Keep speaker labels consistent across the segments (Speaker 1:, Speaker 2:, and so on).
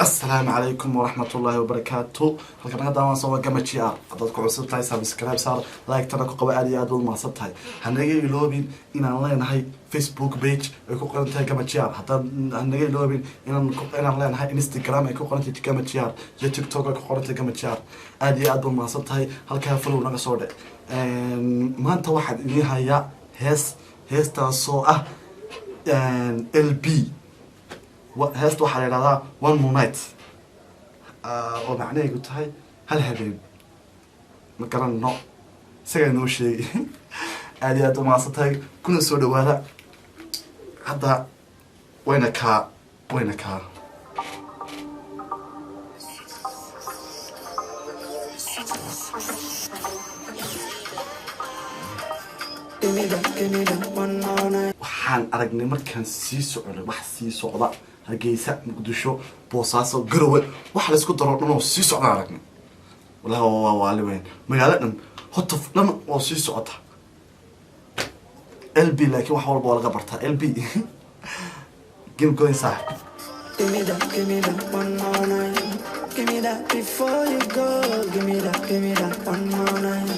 Speaker 1: Asalaamu calaykum waraxmat ullaahi wabarakaatu. Halkan naga daawanaysa waa Gama GR. Haddaad ku cusub tahay, subscribe saar, like-tana ku qaba. Aad iyo aad baad umahadsan tahay. Hanaga iloobin inaan leenahay Facebook page ay ku qoran tahay Gama GR. Haddaad hanaga iloobin inaan leenahay Instagram ay ku qoran tahay Gama GR iyo TikTok ay ku qoran tahay Gama GR. Aad iyo aad baad umahadsan tahay. Halkaa follow naga soo dhe. Maanta waxaan idiin hayaa hees, heestaasoo ah LB. Heesta waxaa la yidhahdaa "One More Night", oo macnaheedu tahay hal habeen. Ma garanno, isagaa inoo sheegay. Aad iyo aad umahadsan tahay, kuna soo dhawaada. Hadda wayna kaa.
Speaker 2: Give me that, give me that one more night.
Speaker 1: Waxaan aragnay markaan sii soconay wax sii socda: Hargeysa, Muqdisho, Boosaaso, Garowe, wax laysku daro dhan oo sii socda aragnay. Wallahi waa waali weyn, magaalo dhan, hotof dhan oo sii socota. LB, laakiin wax walba waa laga bartaa. LB, keep going, saaxib.
Speaker 2: Give me that, give me that one more night. Give me that before you go. Give me that, give me that one more night.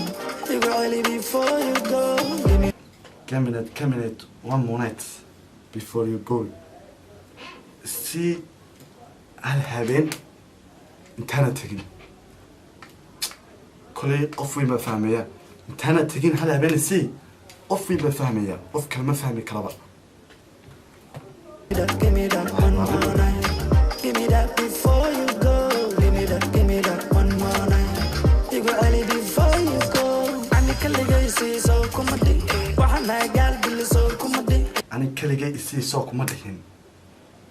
Speaker 2: You go early before you go. Give me
Speaker 1: Give me that one more night before you go. Si hal habeen intaana tegin. Kolay qof weyn baa fahmaya. Intaana tegin hal habeen si, qof weyn baa fahmaya, qof kale ma fahmi karaba.
Speaker 2: That, give me that one more night. Give me that before you go. Give me that, give me that one more night. You go early before you go. Ani kaligay soo kuma dhihin. Waxaan nahay gaal dili soo kuma dhihin.
Speaker 1: Ani keligay isii soo kuma dhihin.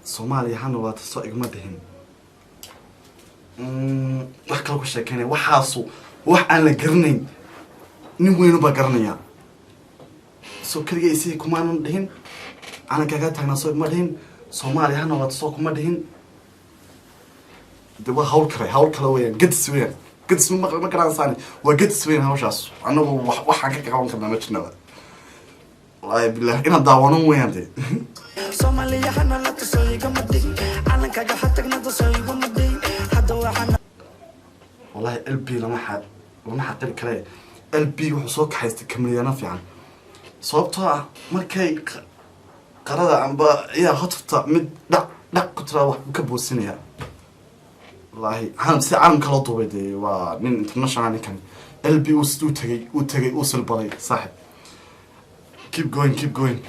Speaker 1: Soomaaliya ha noolaato soo iguma dhihin. Wax kale ku sheekeynaya. Waxaasu wax aan la garanayn, nin weynu baa garanaya. Soo keligay isii kumaanan dhihin, calankagaa taagnaa soo iguma dhihin, Soomaaliya ha noolaato soo kuma dhihin. De waa hawl kale, hawl kale weeyaan, gadis weeyaan, gadis. Ma garanaysaani, waa gadis weeyaan hawshaas. Anagu waxaan ka qaban karnaa ma jirnaba, wallaahi bilah, inaan daawano weeyaan de.
Speaker 2: Soomaaliya ha noolaato soo igama dhihin. Calankaga ha tagnado soo iguma dhihin. Hadda waxaan
Speaker 1: Wallahi LB lama xaqiri kare. LB wuxuu soo kaxaystay kamilyaano fiican, sababtoo ah markay qarada amba iyaa hotofta mid dhac dhac ku tiraa, wax buu ka boosinaya. Wallahi caalam, si caalamka loo duubay dee, waa nin international ninkan. LB uu tegay, uu tegay, uu silbaday. Saaxib, keep going, keep going.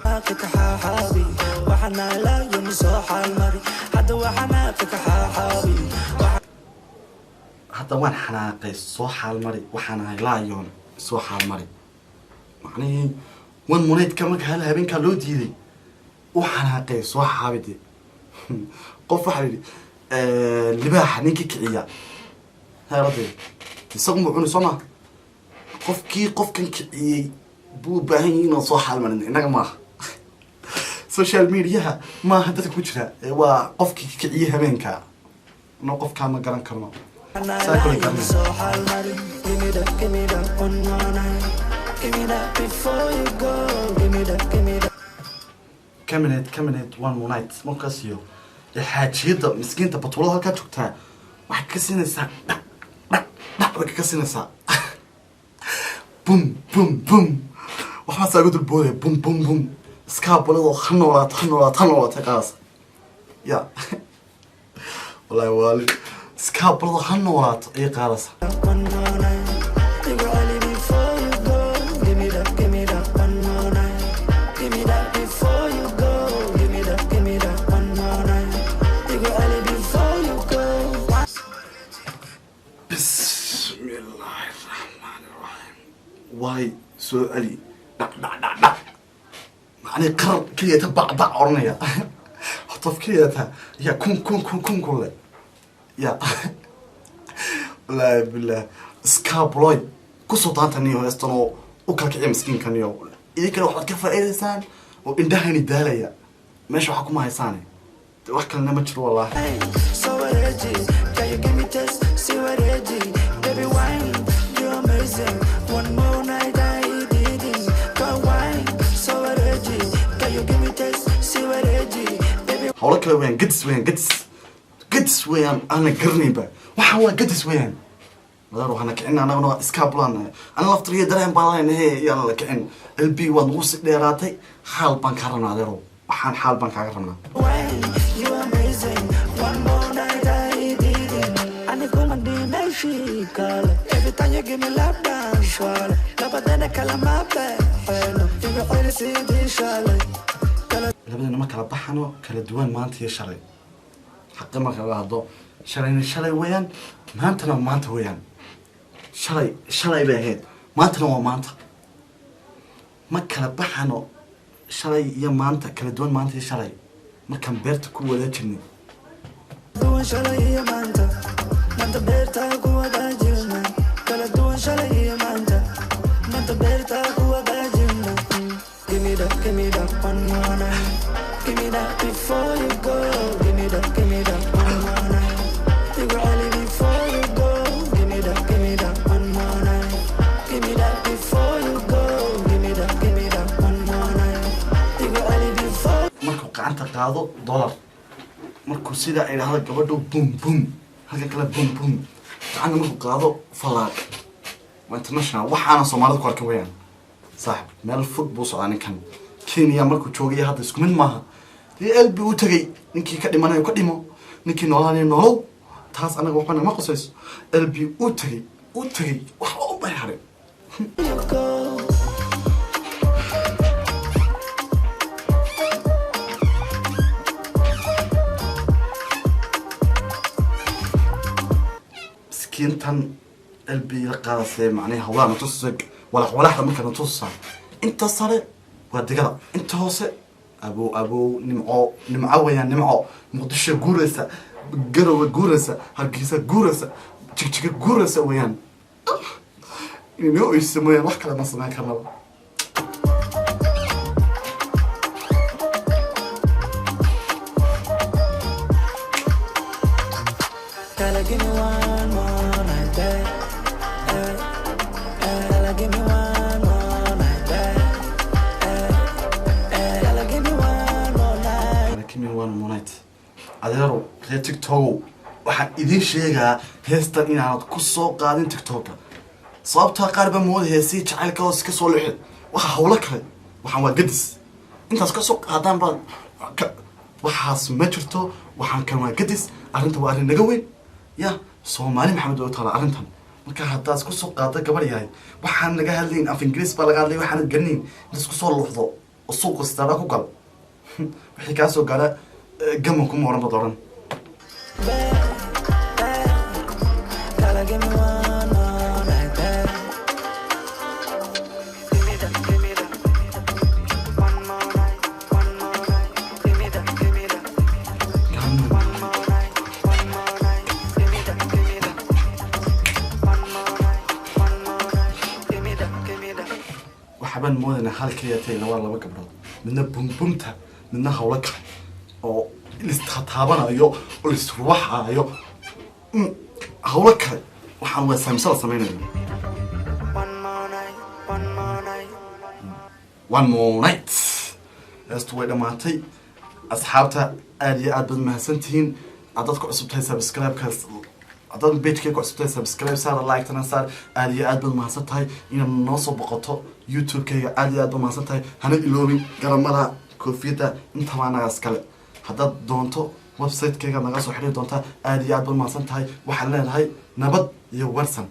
Speaker 2: Ka xaaxaabi waxaan laayon soo xaalmari. Hadda waxaan ka xaaxaabi.
Speaker 1: Hadda waan xanaaqay, soo xaalmari. Waxaan ahay laayoon, soo xaalmari. Macnihii one more night-ka marka hal habeenkaa loo diiday, u xanaaqay, soo xaabide. Qof waxaa la yidhi libaaxa ninkii kiciya heeradee isagu ma cuni, soo ma? Qofkii qofkan kiciyey buu u baahan yahay inaan soo xaalmarin. Innaga maaha, social mediaha maaha dadka ku jira ee waa qofkii kiciyey habeenka. No, qofkaa ma garan karno, saa kule garanay.
Speaker 2: Soo xaalmari. Give me that, give me that one more night. Give me that before you go. Give me that, give me that.
Speaker 1: Cabinet one more night markaas iyo xaajiyadda miskiinta batuulada halkaa joogtaa waxay ka siinaysaa dhaq dhaq dhaq bay ka siinaysaa, bum bum bum. Waxbaa saa ugu dulboodaya, bum bum bum. Iskaabuladoo ha noolaato, ha noolaato, ha noolaatay qaas ya. Wallahi waali, iskaabuladoo ha noolaato ayay qaadaysaa.
Speaker 2: One more night. You go early before you go. Give me that, give me that one more night. Give me that before you go. Give me that, give me that one more night. You go early before you go.
Speaker 1: Bismillaahi raxmaani raxiim. Waay soo celi, dhac dhac dhac dhac. Macnii qarar keliyata, bac bac odhanaya, hotof keliyata ya, kun kun kun kun kun le ya. Wallaahi bilah, iskaabuloy kusoo daanta niyo heestan oo u kala kiciya miskiinkan iyo idinkana waxaad ka faa'iidaysaan oo indhahani daalaya. Meesha waxaa kuma haysaane. De wax kalena ma jiro, wallaahi.
Speaker 2: So wareeji, can you give me taste? See wareeji, baby wine, you're amazing. One more night I did it. Go wine, so wareeji, can you give me taste? See wareeji, baby.
Speaker 1: Hawlo kale weeyaan, gadis weeyaan, gadis gadis. weeyaan aan la garanaynba. Waxaan waa gadis weeyaan. Madaar waxaana kicin, anaguna waa iskaabulaanahay. Ana laftirkiya dareen baan leenahay, yaan la kicin. LB, waad nagu si dheeraatay. Xaal baan kaa rabnaa, adeerow. Waxaan xaal baan kaaga rabnaa.
Speaker 2: When you amazing. One more night I did it. Anigu ma dhimeshi kale. Every time you give me lap dance, wale. Labadena kala ma baxayno. Igu celi sidii shalay. Kala
Speaker 1: Labadana ma kala baxano, kala duwan maanta iyo shalay. Xaqi marka laga hadlo, shalayna shalay weeyaan, maantana maanta weeyaan. Shalay shalay bay ahayd, maantana waa maanta. Ma kala baxano shalay iyo maanta, kala duwan maanta iyo shalay markaan beerta ku wada jirnay.
Speaker 2: Duwan shalay iyo maanta. Maanta beerta ku wada jirna. Kala duwan shalay iyo maanta. Maanta beerta ku wada jirna. Give me that, give me that one more night. Give me that before you go. Give me that, give me that one more night. Igu celi before you go. Give me that, give me that one more night. Give me that before you go. Give me that, give me that one more night. Igu celi before
Speaker 1: Markuu gacanta qaado dollar, markuu sidaa ay dhahdo gabadhu, bum bum, halka kale bum bum, gacanta markuu qaado falaag, waa international. Waxaana Soomaalida ku arka weeyaan, saaxib. Meel fog buu socdaa ninkan. Kenya markuu joogaya hadda isku mid maaha. Dee LB u tegay, ninkii ka dhimanayo ka dhimo, ninkii noolaanayo nolow, taas anaga waxba nama qosayso. LB u tegay, u tegay, waxba u bay haray.
Speaker 2: you go.
Speaker 1: Miskiintan LB la qaadasee, macnaha hawlaha natusasa, walax walaxda marka natusa. Inta sare waa digada, inta hoose abow abow. Nimco, nimco weeyaan, nimco. Muqdisho guuraysa, Garowe guuraysa, Hargeysa guuraysa, Jigjiga guuraysa weeyaan. Inoo oysa mooyaan, wax kale ma samayn karnaba.
Speaker 2: Gotta give me one more night there. Eh, eh, gotta give me one more night there. Eh, eh, gotta give me one more night.
Speaker 1: Give me one more night. Adeerow, reer TikTokow, waxaan idiin sheegaa heestan inaanad ku soo qaadin TikToka, sababtaa qaar baa mooda heesii jacaylka hoos ka soo lixid. Waxa hawlo kale, waxaan waa gadis. Intaas ka soo qaadaan baa waxaas ma jirto. Waxaan kan waa gadis. Arrinta waa arrin naga weyn ya Soomaali Maxamed oo taala arrintan. Marka haddaad ku soo qaado gabar yahay, waxaan laga hadlayn, af Ingiriis baa laga hadlay, waxaanad garanayn intaas kusoo luuxdo oo suuqa istaara ku gal, wixii kaa soo gaara gaman kuma oran bad oran.
Speaker 2: Gotta give me one more night there. Give me that, give me that. One more night, one more night. Give me that, give me that. One more night, one more night. Give me that, give me that. One more night, one more night. Give me that, give me that.
Speaker 1: Waxaabaan moodaynaa hal keliya tayna waa laba gabdhood, midna bumbumta, midna hawlo kale oo listaataabanayo oo lisruwaxaayo. Hawlo kale, waxaan waa saamsada samaynayo.
Speaker 2: One more night, one more night.
Speaker 1: One more night. Heestu way dhammaatay. Asxaabta, aad iyo aad baad mahadsantihiin. Haddaad ku cusub tahay subscribe-kaas, haddaad page-kay ku cusub tahay, subscribe saar, like-tana saar. Aad iyo aad baad mahadsan tahay inaad noo soo boqoto YouTube-kayga. Aad iyo aad baad mahadsan tahay. Hana iloobin garamada, koofiyadda, intaba anagaas kale. Haddaad doonto website-kayga naga soo xiriiri doontaa. Aad iyo aad baad mahadsan tahay. Waxaan leenahay nabad iyo warsan.